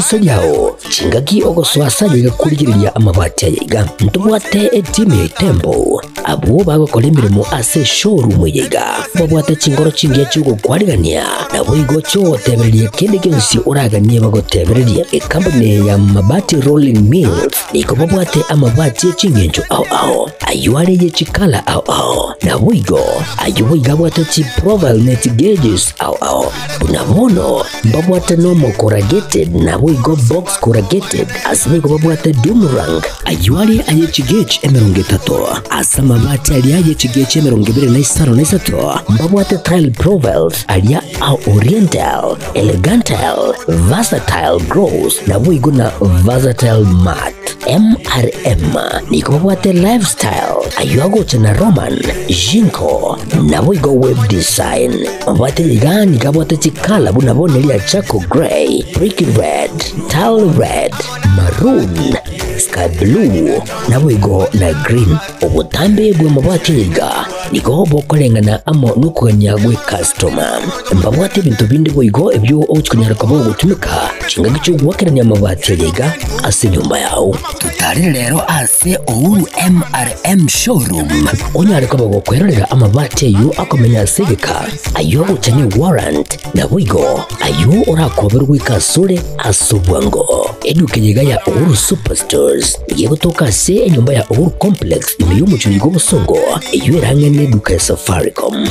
Eriso lyao chingaki ogoswasa yiga kurigiriria amabati yiga ntubwate etimu ya Tembo abo bagokora emirimo ase showroom yiga babwate chingoro chingiya chigokwarigania nabo igo chotebereria kende gionsi oraganie bagotebereria. Ekampani ya Mabati Rolling Mills niko babwate amabati chingencho ao ao ayuare ye chikala ao ao nabo igo ayo igabwate chi profile net gauges ao ao bunabono babwate nomo corrugated nabo igo box corrugated asimigo babwate doomerang ayuare aye chigauge 30 asamabati ali aye chigauge 25 babwate tile profiles alia au oriental elegantal versatile gross nabo igo na versatile mat MRM niko babwate lifestyle ayuago na Roman Jinko nabo igo web design babwate igani gabwate chikala bunabone lia charcoal gray, brick red, tile red, maroon, sky blue nabo igo na green. Obutambe bwe mabati iga niko bokolengana amo nukuganya gwe customer mbabwate bintu bindi boigo ebyo ochukunyara kabo gutumika chinga gicho amabati iga ase nyumba yao. Tutarire lero ase Uhuru MRM showroom onyare kabo gokwerera amabati yu akomenya segeka ayo guchanye warrant nabo igo ayo orakoberwa ikasure asubwango. Eduka yiga ya Uhuru Superstores yegotoka se enyumba ya Uhuru Complex imiyumucho yigo musongo eyo neduka ya Safaricom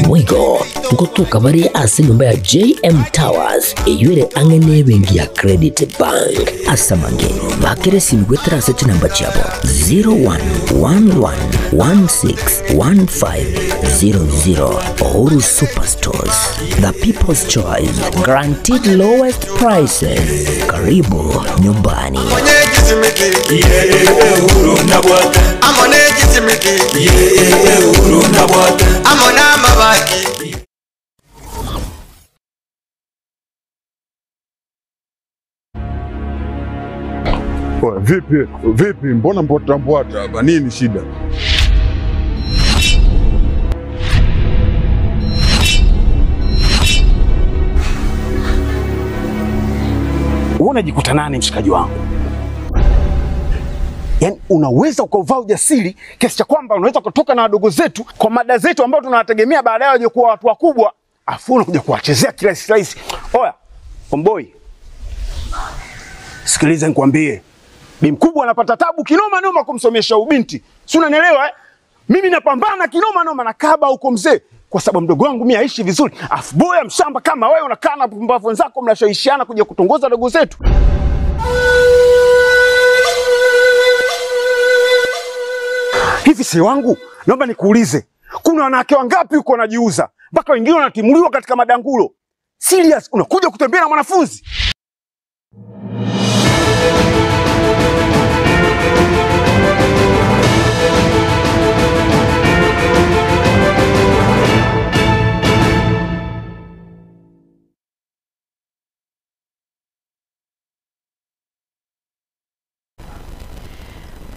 mwigo ngotoka bari ase nyumba ya JM Towers eyure angene bengi ya Credit Bank asamange bakere simigwetra ase namba chabo 0111161500. Uhuru Superstores, the people's choice, guaranteed lowest prices. Karibu nyumbani. Vipi vipi, mbona mbota mbwata hapa, nini shida? Unajikuta nani mshikaji wangu? Yaani unaweza ukauvaa ujasiri kiasi cha kwamba unaweza kutoka na wadogo zetu kwa mada zetu ambao tunawategemea baadaye waje kuwa watu wakubwa, afu unakuja kuwachezea kirahisi rahisi. Oya, homeboy. Sikiliza nikwambie. Bi mkubwa anapata tabu kinoma noma kumsomesha ubinti. Si unanielewa eh? Mimi napambana kinoma noma na kaba huko mzee kwa sababu mdogo wangu mimi aishi vizuri. Afu boya mshamba kama wewe unakaa na pumbavu wenzako mnashawishiana kuja kutongoza dogo zetu. Hivi si wangu, naomba nikuulize. Kuna wanawake wangapi huko wanajiuza mpaka wengine wanatimuliwa katika madangulo? Serious, unakuja kutembea na mwanafunzi?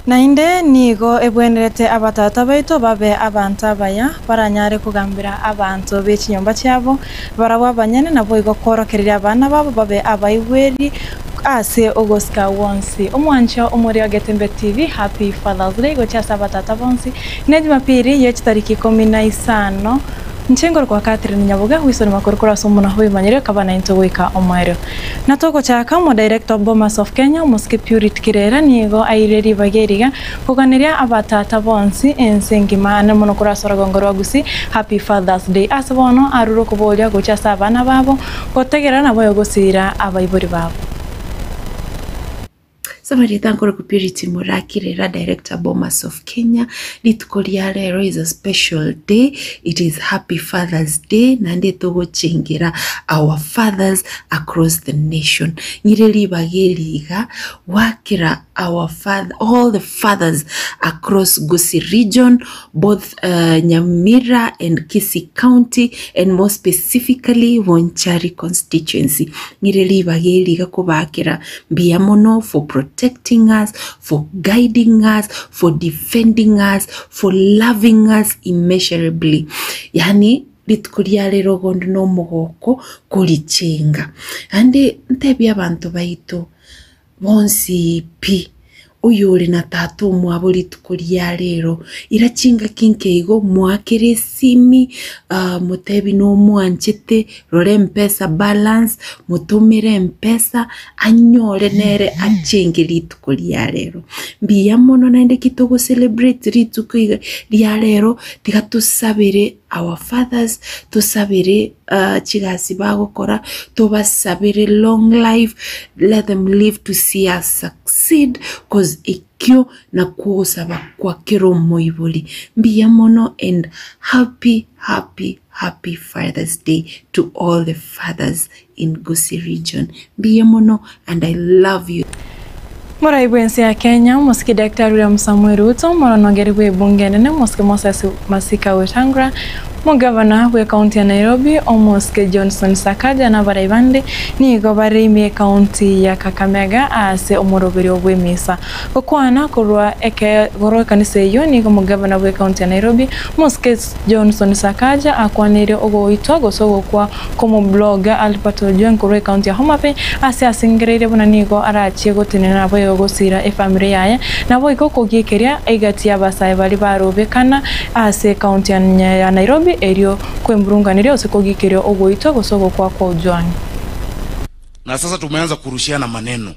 Nainde nigo ebwenerete abatata baito babe abantu abaya baranyare kugambira abantu b'ekinyomba kyabo barabwa abanyene nabo igo korokerera abana babo babe abaigweri ase ogosika wonsi omwancho omuri wa Getembe TV. Happy Father's Day gochasa abatata bonsi ne Jumapili yechitariki 15 Nchengoro kwa Catherine Nyaboga huiso ni makorokoro somo na huyu manyere kabana into wika omairo. Natoko chaka mo director Bomas of Kenya Mosque Purity Kirera nigo aireri bageriga kuganiria abatata bonsi ensengima na monokora soragongoro agusi Happy Father's Day asabono aruro kubolya gochasa abana babo gotegera nabo yogosira abaibori babo. Somebody thank Purity Murakirera, Director Bomas of Kenya. Rituko ria rero is a special day. It is Happy Father's Day. Nande togo chingira our fathers across the nation. Nyireli bageliga wakira our father, all the fathers across Gusii region, both Nyamira and Kisii County, and more specifically Wonchari constituency. Nyireli bageliga kubakira biamono for protecting us, for guiding us, for defending us, for loving us immeasurably. Yani Rituko ria rero gondo no mogoko korichenga. Ande ntebia abantu baito bonsi pi oyore na tata omwabo rituko ria rero irachinga kinkeigo mwakere simi mutebi no mwanchete rore mpesa balance mutumire mpesa anyore nere achenge rituko ria rero mbiya mono naende kitogo celebrate rituko ria rero tiga tusabire our fathers, tusabire chigasi bagokora, tubasabire long life, let them live to see us succeed, cause ikyo na kuosaba kwa kero moiboli. Mbiya mono and happy happy happy Father's Day to all the fathers in Gusii region. Mbiya mono and I love you. Muraibu ensi ya Kenya, Mosiki Daktari William Samoei Ruto, moronongeri bwe bunge nene, Mosiki Moses Masika Wetangula, Mugavana we kaunti ya Nairobi, Omosike Johnson Sakaja na baraibande nigo bari ime kaunti ya Kakamega ase omoroberi obwemisa. Gokwana korwa eke gorwa kanisa eyo nigo mugavana we kaunti ya Nairobi, Mosike Johnson Sakaja akwanire ogoitwa gosogo kwa komo blogger Albert Ojwang korwa kaunti ya Homa Bay ase asingereire bona nigo arachie gotenena nabo yogosira efamily yaye nabo ikokogikeria egati abasae bari barobekana ase kaunti ya Nairobi erio kwemburunganirio usikogikerio ogoitwa gosogo kwa kwa Ojwang. Na sasa tumeanza kurushiana maneno.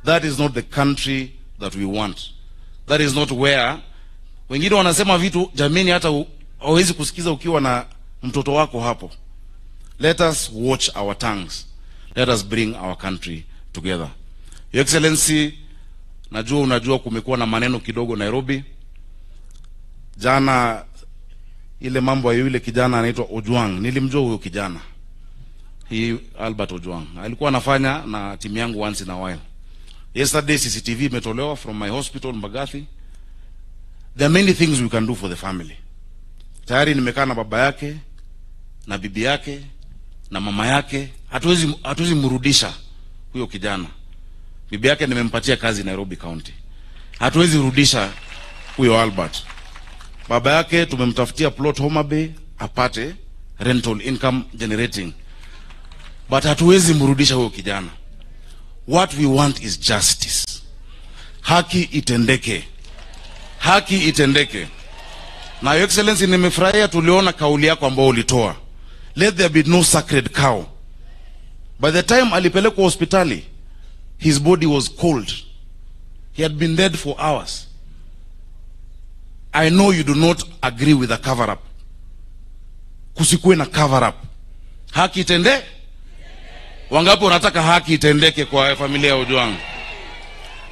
That is not the country that we want. That is not where wengine wanasema vitu jameni hata hawezi kusikiza ukiwa na mtoto wako hapo. Let us watch our tongues. Let us bring our country together. Your Excellency, najua unajua kumekuwa na maneno kidogo Nairobi. Jana ile mambo ya yule kijana anaitwa Ojwang, nilimjua huyo kijana. Hii Albert Ojwang alikuwa anafanya na timu yangu once in a while. Yesterday CCTV imetolewa from my hospital Mbagathi. There are many things we can do for the family. Tayari nimekaa na baba yake na bibi yake na mama yake. Hatuwezi mrudisha huyo kijana. Bibi yake nimempatia kazi Nairobi County. Hatuwezi rudisha huyo Albert. Baba yake tumemtafutia plot Homa Bay apate rental income generating. But hatuwezi mrudisha huyo kijana. What we want is justice. Haki itendeke. Haki itendeke. Na Your Excellency, nimefurahia tuliona kauli yako ambayo ulitoa. Let there be no sacred cow. By the time alipelekwa hospitali, his body was cold. He had been dead for hours. I know you do not agree with the cover-up. Kusikuwe na cover-up. Haki itende? Wangapi wanataka haki itendeke kwa familia ya Ojwang?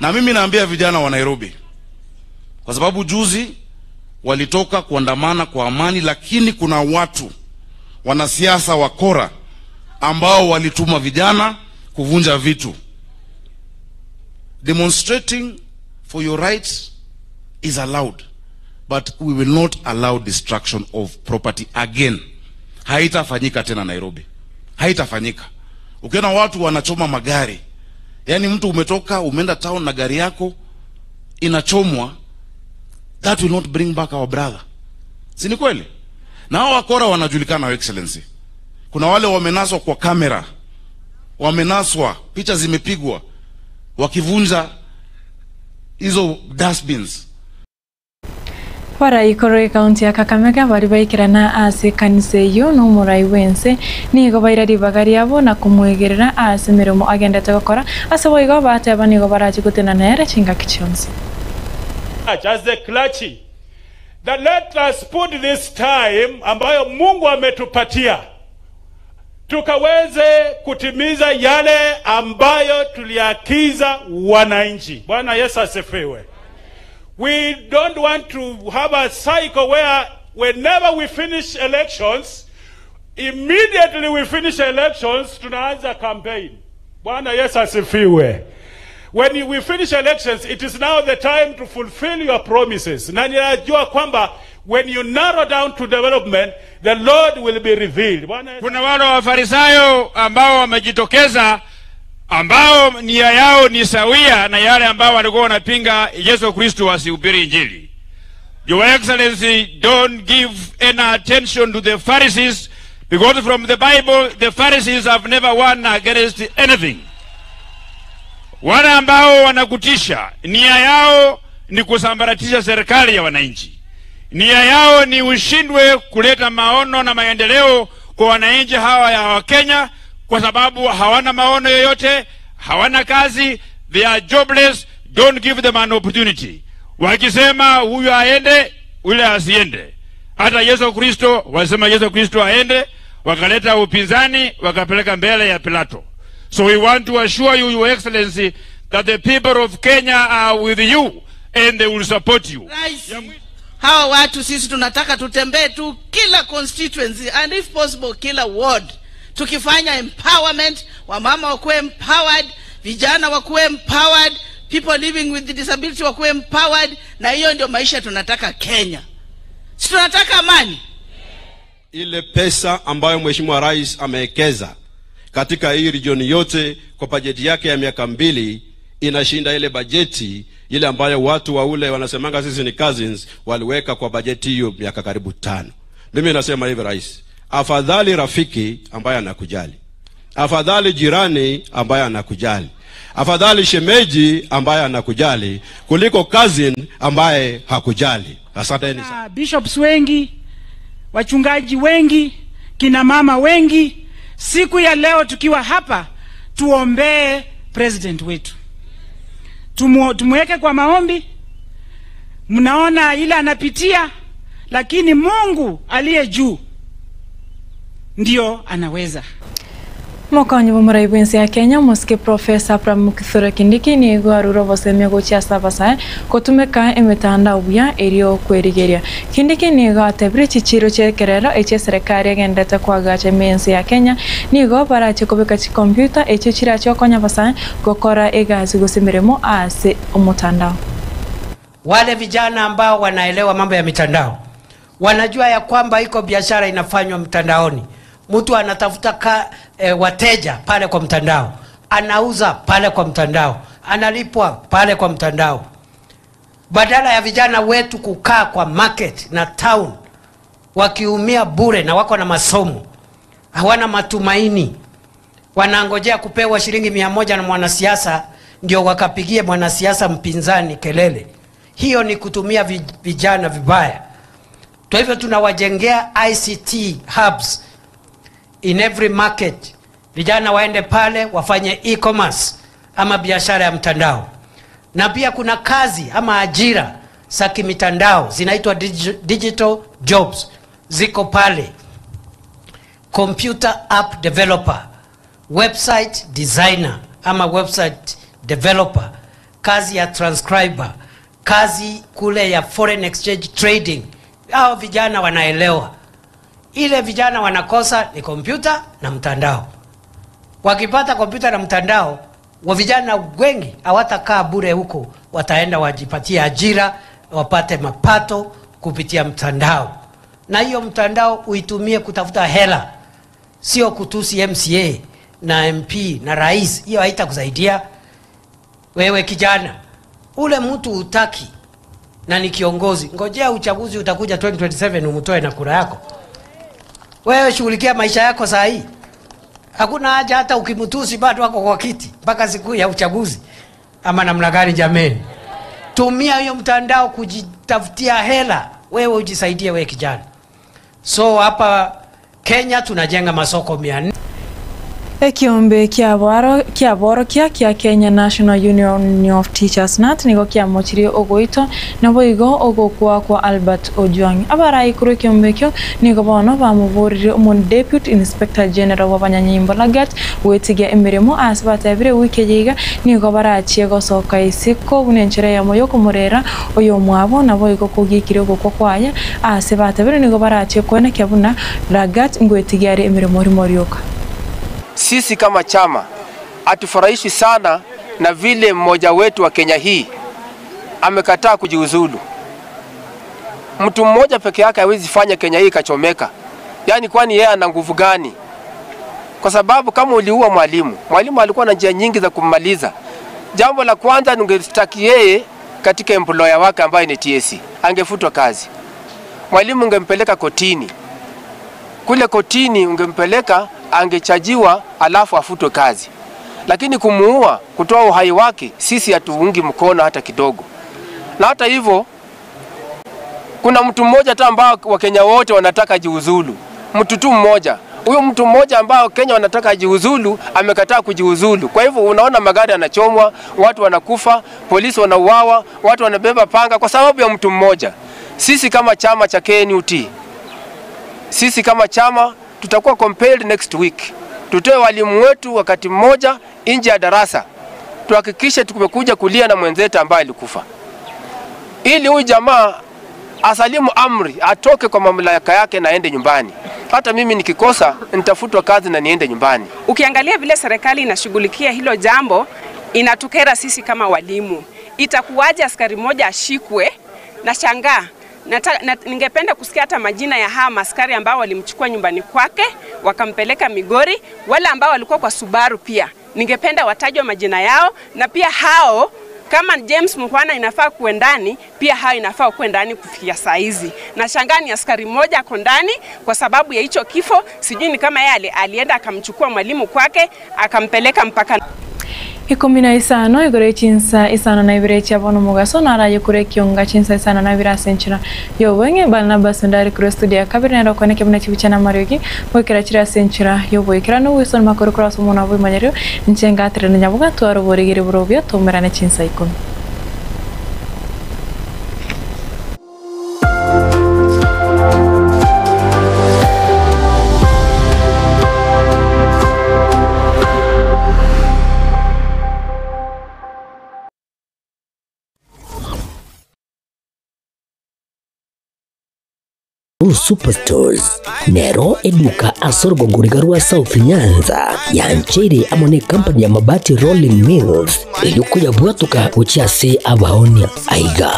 Na mimi naambia vijana wa Nairobi, kwa sababu juzi walitoka kuandamana kwa amani, lakini kuna watu wanasiasa wakora ambao walituma vijana kuvunja vitu. Demonstrating for your rights is allowed, but we will not allow destruction of property again. Haitafanyika tena Nairobi. Haitafanyika. Ukiona watu wanachoma magari, yani mtu umetoka umeenda town na gari yako inachomwa, that will not bring back our brother. Si ni kweli? Na hao wakora wanajulikana, Your Excellency. Kuna wale wamenaswa kwa kamera, wamenaswa, picha zimepigwa wakivunja hizo dustbins. Wara ikoro kaunti ya Kakamega bari baikirana ase kanisa eyo no murai wense nigo bairari bagari abo na kumwegerera ase mirimo agendete gokora ase boigo bateba nigo barachi gutena nere chingaki chionsi. As the clergy, that let us put this time ambayo Mungu ametupatia tukaweze kutimiza yale ambayo tuliakiza wananchi. Bwana Yesu asifiwe. We don't want to have a cycle where whenever we finish elections, immediately we finish elections, tunaanza campaign. Bwana Yesu asifiwe. When we finish elections, it is now the time to fulfill your promises. Na ninajua kwamba when you narrow down to development, the Lord will be revealed. Kuna wale wa Farisayo ambao wamejitokeza, ambao nia yao ni sawia na yale ambao walikuwa wanapinga Yesu Kristo asihubiri Injili. Your Excellency, don't give any attention to the Pharisees. Because from the Bible, the Pharisees have never won against anything. Wale ambao wanakutisha, nia yao ni kusambaratisha serikali ya wananchi. Nia yao ni ushindwe kuleta maono na maendeleo kwa wananchi hawa ya Wakenya, kwa sababu hawana maono yoyote, hawana kazi, they are jobless. Don't give them an opportunity. Wakisema huyu aende, yule asiende. Hata Yesu Kristo, wasema Yesu Kristo aende, wakaleta upinzani, wakapeleka mbele ya Pilato. So we want to assure you, Your Excellency, that the people of Kenya are with you and they will support you. Rais, hawa watu sisi tunataka tutembee tu kila constituency and if possible kila ward. Tukifanya empowerment, wamama wakuwe empowered, vijana wakuwe empowered, people living with disability wakuwe empowered, na hiyo ndio maisha tunataka Kenya. Si tunataka amani? Ile pesa ambayo Mheshimiwa Rais amewekeza katika hii region yote kwa bajeti yake ya miaka 2 inashinda ile bajeti ile ambayo watu wa ule wanasemanga sisi ni cousins waliweka kwa bajeti hiyo miaka karibu 5. Mimi nasema hivi Rais, afadhali rafiki ambaye anakujali, afadhali jirani ambaye anakujali, afadhali shemeji ambaye anakujali kuliko cousin ambaye hakujali. Asanteni sana. Bishops wengi, wachungaji wengi, kina mama wengi, siku ya leo tukiwa hapa tuombee president wetu. Tumweke kwa maombi. Mnaona ile anapitia, lakini Mungu aliye juu ndio anaweza. Mokonyi b'omorai bw'ensi ya Kenya mosike Professor Abraham Kithure Kindiki nigo arure obosemia gochia ase abasae gotumeka emitandao buya erio kwerigeria. Kindiki nigo atebire chichiro chia ekerero echia eserikari egendete kwagacha ime ensi ya Kenya nigo barache kobeka chikompyuta echio chirache okonya abasae gokora egasi gose emeremo ase omotandao. Wale vijana ambao wanaelewa mambo ya mitandao wanajua ya kwamba iko biashara inafanywa mtandaoni. Mtu anatafuta wateja pale kwa mtandao, anauza pale kwa mtandao, analipwa pale kwa mtandao. Badala ya vijana wetu kukaa kwa market na town wakiumia bure na wako na masomo, hawana matumaini, wanangojea kupewa shilingi 100 na mwanasiasa ndio wakapigie mwanasiasa mpinzani kelele. Hiyo ni kutumia vijana vibaya. Kwa hivyo tunawajengea ICT hubs in every market. Vijana waende pale wafanye e-commerce ama biashara ya mtandao. Na pia kuna kazi ama ajira za kimitandao zinaitwa digital jobs, ziko pale. Computer app developer, website designer ama website developer, kazi ya transcriber, kazi kule ya foreign exchange trading. Hao vijana wanaelewa. Ile vijana wanakosa ni kompyuta na mtandao. Wakipata kompyuta na mtandao, wa vijana wengi hawatakaa bure huko, wataenda wajipatie ajira, wapate mapato kupitia mtandao. Na hiyo mtandao uitumie kutafuta hela, sio kutusi MCA na MP na rais. Hiyo haitakusaidia wewe kijana. Ule mtu utaki na ni kiongozi, ngojea uchaguzi utakuja 2027 umtoe na kura yako. Wewe shughulikia maisha yako saa hii. Hakuna haja hata ukimtusi bado wako kwa kiti mpaka siku ya uchaguzi. Ama namna gani jameni? Tumia hiyo mtandao kujitafutia hela, wewe ujisaidie wewe kijana. So hapa Kenya tunajenga masoko 400. Ekiombe kia borokia kia Kenya National Union of Teachers NAT nigo kiamochirie ogoito nabo igo ogokwa kwa Albert Ojwang. Abarai kuru ekiombe ekio nigo bono bamuborire omo Deputy Inspector General wa Banyanyimbo Lagat gwetigia emirimo ase batebire wiki eye iga nigo barachie gosoka isiko buna enchera yamo yokomorera oyo mwabo nabo igo kogikire ogokwa kwaye ase batebire nigo barachie kwenekia buna Lagat ngwetigia are emirimo rimorioka. Sisi kama chama hatufurahishi sana na vile mmoja wetu wa Kenya hii amekataa kujiuzulu. Mtu mmoja peke yake hawezi fanya Kenya hii ikachomeka. Yaani kwani yeye ana nguvu gani? Kwa sababu kama uliua mwalimu, mwalimu alikuwa na njia nyingi za kummaliza. Jambo la kwanza ningestaki yeye katika employer wake ambaye ni TSC, angefutwa kazi. Mwalimu ungempeleka kotini. Kule kotini ungempeleka angechajiwa alafu afutwe kazi. Lakini kumuua, kutoa uhai wake, sisi hatuungi mkono hata kidogo. Na hata hivyo kuna mtu mmoja tu ambao Wakenya wote wanataka jiuzulu. Mtu tu mmoja. Huyo mtu mmoja ambao Kenya wanataka jiuzulu amekataa kujiuzulu. Kwa hivyo unaona magari yanachomwa, watu wanakufa, polisi wanauawa, watu wanabeba panga kwa sababu ya mtu mmoja. Sisi kama chama cha KNUT, sisi kama chama tutakuwa compelled next week. Tutoe walimu wetu wakati mmoja nje ya darasa. Tuhakikishe tumekuja kulia na mwenzetu ambaye alikufa. Ili huyu jamaa asalimu amri, atoke kwa mamlaka yake na aende nyumbani. Hata mimi nikikosa nitafutwa kazi na niende nyumbani. Ukiangalia vile serikali inashughulikia hilo jambo, inatukera sisi kama walimu. Itakuwaje askari mmoja ashikwe? Na shangaa. Ningependa kusikia hata majina ya hawa askari ambao walimchukua nyumbani kwake wakampeleka Migori, wale ambao walikuwa kwa Subaru pia. Ningependa watajwe majina yao, na pia hao kama James Mukhwana inafaa kuwe ndani, pia hao inafaa kuwe ndani kufikia saa hizi. Na shangaa ni askari mmoja ako ndani kwa sababu ya hicho kifo. Sijui ni kama yeye alienda akamchukua mwalimu kwake akampeleka mpaka 15 igoro chinsa 52 chiabono mugaso naraye kure kionga chinsa 52 asenchira yobwenge Barnabas ndari kure studio ya kabiri nero koneke buna chibichana mariogi mwekera chira senchira yobwekera no Wilson makoro kura somo na bwe manyerio nchenga atrene nyabuga twaro borigire burobya tomerane chinsa 10. Superstores nero eduka asorgongoriga rwa South Nyanza yanchere amone company ya Mabati Rolling Mills eyukuya bwatuka uchiase abaonia aiga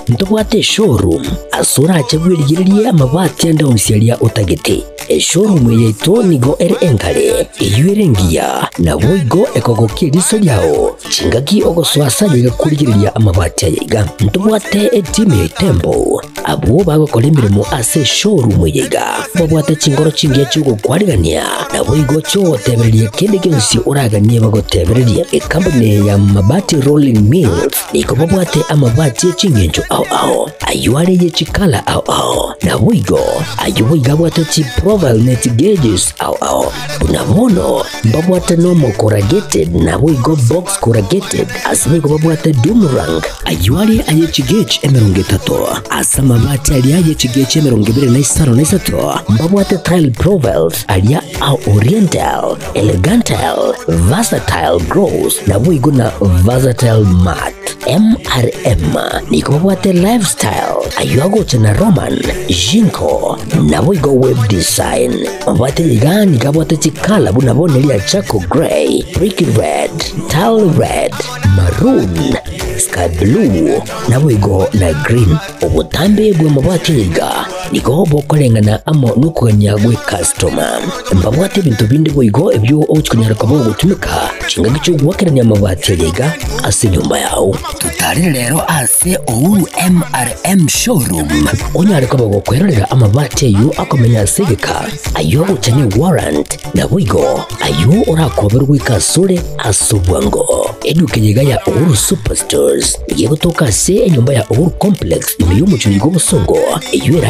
ntobwate showroom asora achagwirigiria amabati anda onsiaria utagete showroom yetu nigo ere enkare eyuerengia na boigo ekogokie riso lyao chingaki ogoswasa kurigiria amabati ayaiga ntobwate etime tembo abo bagokora emirimo ase showroom yaiga babwate chingoro chingia chugokwarigania na boigo chotebereria kende gionsi oraganie bagotebereria ekampani ya Mabati Rolling Mills niko babwate amabati chingencho ao ao ayuare ye chikala ao ao na boigo ayo bwate chi profile net gauges ao ao unabono babwate nomo corrugated na boigo box corrugated asiboigo babwate doomerang ayuare aye chigauge 30 asamabati aliaye chigauge 25 mbabwate tile profiles alia au oriental elegantal versatile gross na boigo na versatile mat MRM niko babwate lifestyle ayuago chana Roman Jinko na boigo web design mabate igani kabwate chikala bunabonelia chako gray brick red tile red maroon sky blue na boigo na green obutambe bwa mabati iga niko bokolengana amo nukuganya gwe customer mbabwate bintu bindi boigo ebyo ochikunyara kabo gutumika chinga gicho gwakeranya mabati iga ase nyumba yao tutarire lero ase Uhuru MRM showroom onyare kabo gokwerera amabati ayo akomenya segeka ayo guchanye warrant na boigo ayo orakoberwa ikasure asobwango eduke ya Uhuru Superstores igiye se enyumba ya Uhuru Complex imiyumucho gobusongo eyo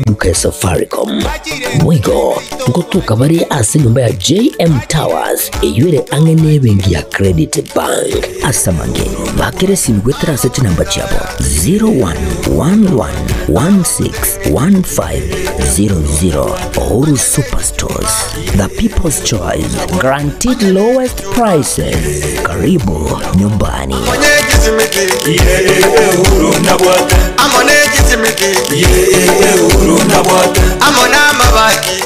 duka ya Safaricom mwigo ngotuka bari ase nyumba ya JM Towers eyure angene bengi ya Credit Bank asamange bakere simgwetra seti namba chabo 0111161500. Uhuru Superstores, the people's choice, guaranteed lowest prices. Karibu nyumbani. Amona mabaki.